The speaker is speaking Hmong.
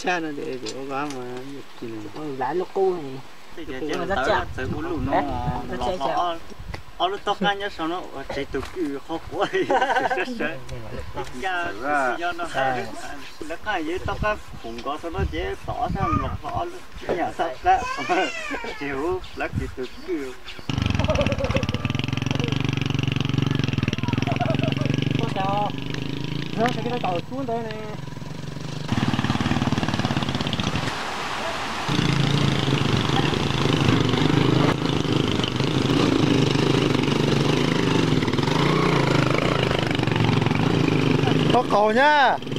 tshaj no ces ua koj mas tsis lav lub qub. Txawv ua luj no, ob lub toj qab nyob saum no ua tsev tus kwj qhov quav sawv sawv. Nkaj no lawv qaj yog toj qab khoom nkov saum no ces tom ob sab los qhov ob lub nyam sab plab, tsev huv plab kwv tus kwj. Txhob qaug nyab.